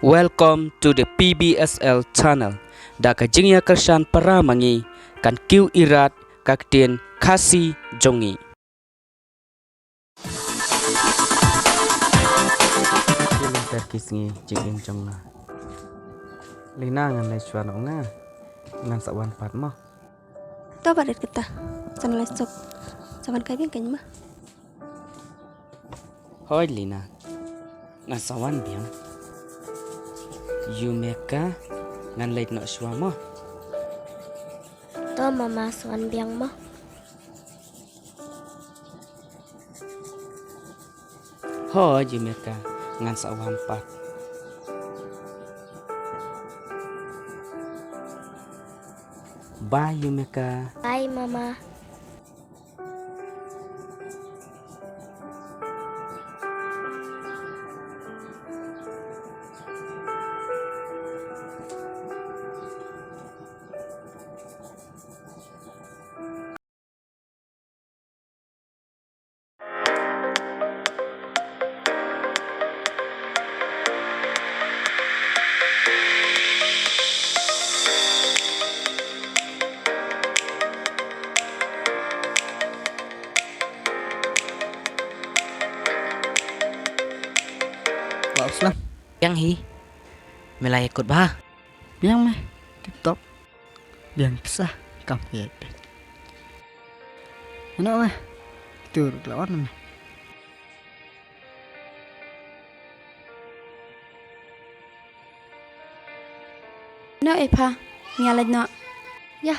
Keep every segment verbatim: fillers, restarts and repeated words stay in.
Welcome to the P B S L channel. Da ka jingïakyrshan para ma ngi, kan kiew irat ka ktien Khasi jong ngi. Ki lynter ki sngi jingim jong nga. Lina, ngan leit shuwa noh nga. Ngan sa wan pat mo. To, ba rit kata. Sa leit suk. Sa wan kai biang kein ma. Hooid Lina. Ngan sa wan biang. Yumeka, ngan leit noh shuwa mo. To mama, sa wan biang mo. Hooid Yumeka, ngan sa wan pat. Bye Yumeka. Bye mama. Wa u slam. Biang hi. Me la ïakut bha. Biang me. Tip top. Biang pisa. Kam ïa phi. Ino me. Tur la wan me. Noh e pha, ngi ïa leit noh. Ïa.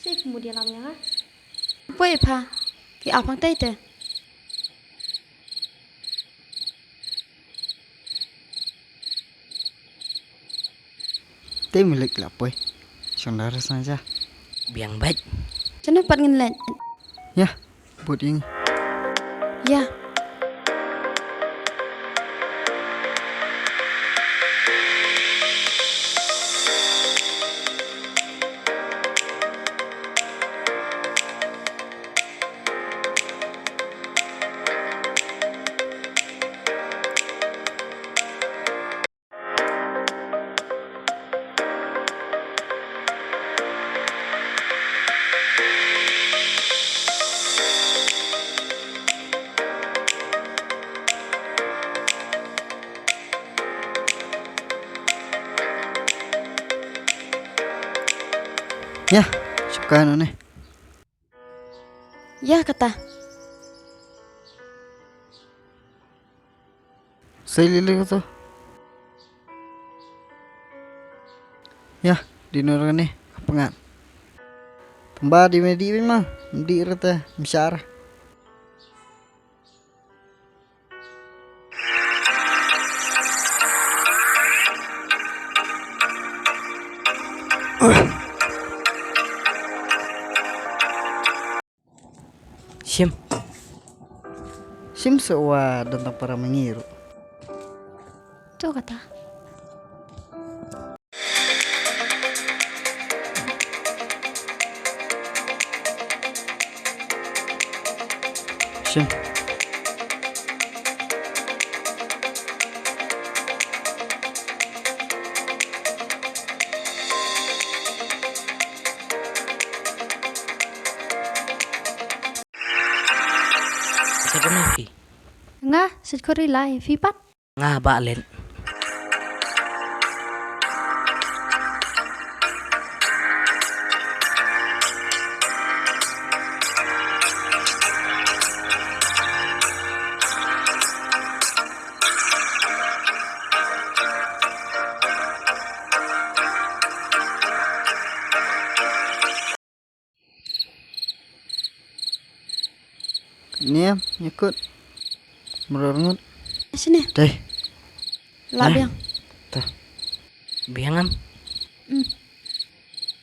Sik mu dia lam ïa nga. Poi pha. Ki apang tai te. Te milik la poi. Shong dara sanja. Biang bait. Chana pat ngin leit. Ya. Bud ing. Ya. Ya, suka anu ne. Ya kata. Sai lili kata. Ya, dinner ne, apa ngat? Tamba di medi bima, di rata, msyara. Shim. Shim sa wa don tang para ma ngi ruh. To kata. Shim. Sa kane phi? Nga, sa khot ri lai, phi pat? Nga ba len. Niam, nyakut. Meror ngut. Sini. Teh. La biang. Teh. Biang am? Hmm.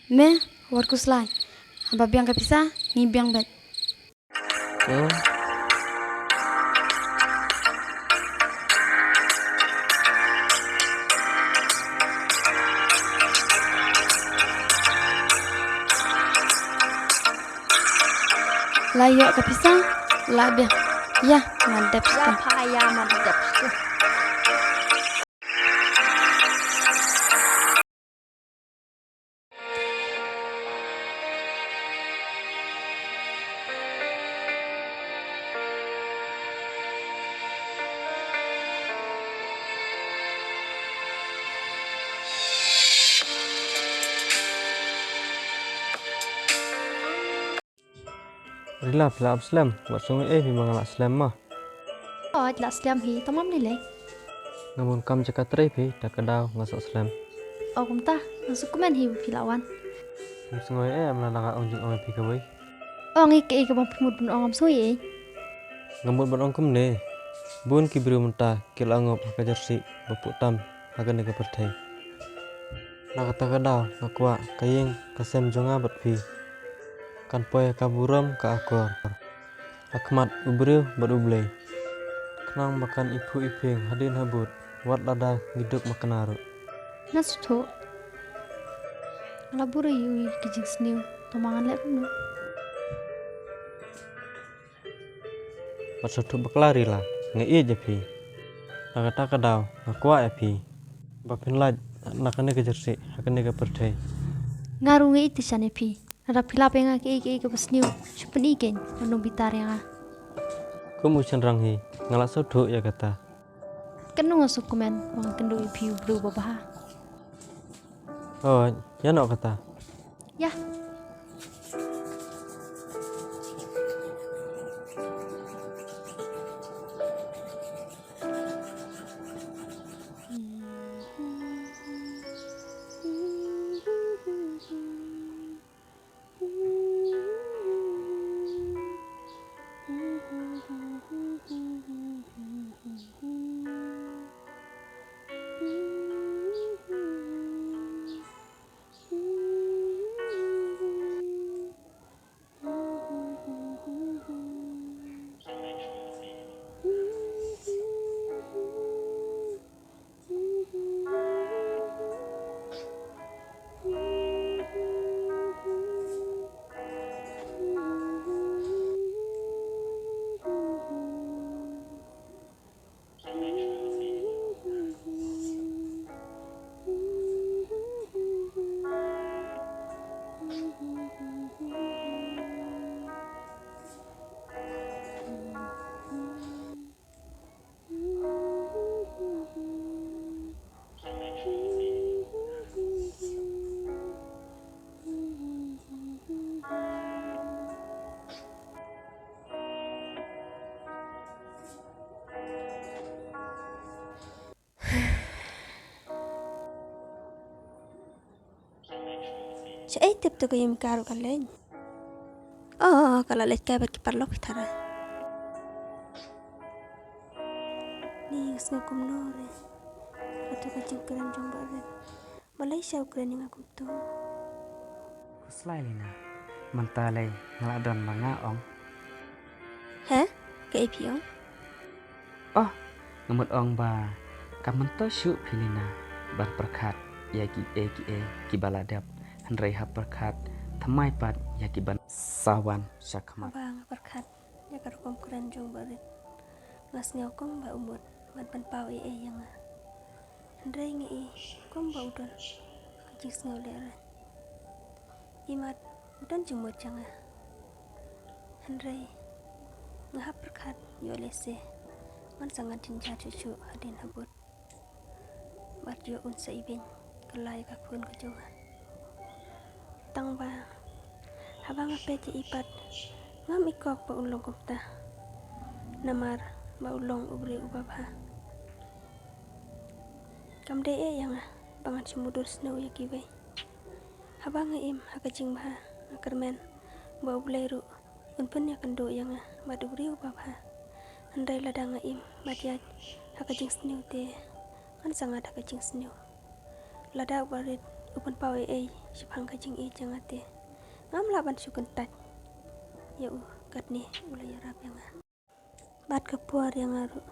Me, war kuslai. Haba biang ka pisa, ngi biang bet. Eh? La ïoh ka pisa, la beh. Ïa, ma dep. Ïa, sha pha, ïa, ma dep sha. Rila, phi la ap slem, wat sngew ei phi ba nga la slem ma. Oi, la slem hi, tang mam lei lei. Nga bun kam jaka trei phi, ta ka daw nga sah slem. O kumta, nga sngewkmen hi ba phi la wan. Ngam sngew ei, em la da ka ong jingong ïa phi kawei. Ong ei kaei kaba phi mut ban ong, ngam sngew ei. Nga mut ban ong kumne. Bun ki briew mynta ki la ngop ha ka jersey ba pud tam ha kane ka pyrthei. Na kata ka daw nga kwah ka ïing ka sem jong nga bad phi kan poi ha ka burom ka akor ha khmat u briew bad U Blei. Khnang ba kan iphuh iphieng hadien habud wat lada ngi duk makna ruh. Nga sngewthuh. Nga la burom ïa ki jingsniew, tang ma ngan leh kumno? Wat sngewthuh bakla Rila, nga ïeit ïa phi. Na kata ka daw nga kwah ïa phi ba phin lait na kane ka jersey ha kane ka pyrthei. Nga ruh nga ïeit te shen ïa phi. Lada phi lap ïa nga kaei kaei kaba sniew, shu pyni kein, wat nym bitar ïa nga. Kum u shynrang hi, nga la sngewthuh ïa kata. Katno nga sngewkmen ba ngan kynduh ïa phi u briew uba bha. Hooid, ïa noh kata. Ïa. Shaei tip tu ka ïing ka ruh ka leit. Oh, ka la leit kai bad ki paralok ki tharai. Ni nga sngew kumno re. Katu ka jingkren jong Bah Rit. Balei sha u kren ïa nga kumtu? Khuslai Lina, mynta lei nga la don ba nga ong. He? Kaei phi ong? Oh, nga mut ong ba kam myntoi shuh phi Lina ban pyrkhat ïa kiei kiei kiba la dep, hynrei hap pyrkhat thymmai pat ïa kiban sa wan sha khmat. Haba nga pyrkhat ïa ka rukom kren jong Bah Rit, nga sngew kumba u mut ban pynpaw ei ei ïa nga. Hynrei nga i kumba u don ka jingsngewlehrain. Imat u don jingmut jong nga. Hynrei nga hap pyrkhat ïoh lehse ngan sa ngat jynjar shuh shuh hadien habud. Bad ïoh un sa ibeiñ kylla ïa ka khun ka jong nga. Tang ba haba nga peit ïa i pat ngam i kok ba un long kumta. Namar ba u long u briew uba bha. Kam dei eh ïa nga ba ngan shu mudui sniew ïa kiwei. Haba nga im ha ka jingbha nga kyrmen ba U Blei ruh un pynïakynduh ïa nga bad u briew uba bha. Hynrei lada nga im bad ïaid ha ka jingsniew te ngan sa ngat ha ka jingsniew. Lada u Bah Rit u pynpaw ei ei shaphang ka jingïeit jong nga te ngam lah ban shu kyntait ïa u. Katne u la ïarap ïa nga. Bad ka por ïa nga ruh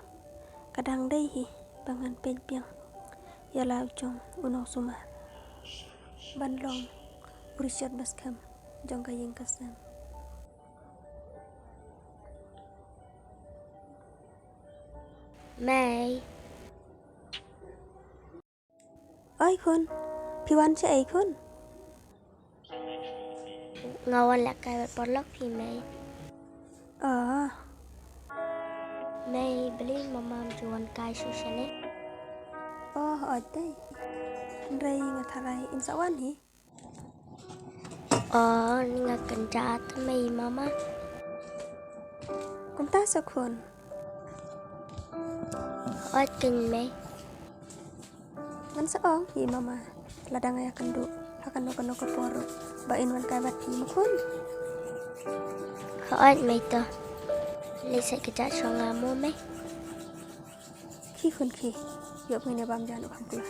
ka dang dei hi ba ngan peit biang ïa la u jong u nongsumar ban long u Richard Bascom jong ka ïing ka sem. Mei. Oi khun, phi wan shaei khun? Nga wan lehkai bad paralok phi Mei. Oh. Mei, balei mama ym ju wan kai shuh shane? Oh, oi te. Hynrei nga tharai in sa wan hi. Oh, ni nga kynjah te Mei mama. Kumta sa khun. Oi kin Mei. Ngan sa ong hi mama lada nga ïakynduh ha kano kano ka por ruh ba in wan kai bad phi ma khun. Hooid Mei to. Leit sa kjat sha nga mo Mei. Khie khun khie. Ïoh ngin ïa bam ja noh kham kloi.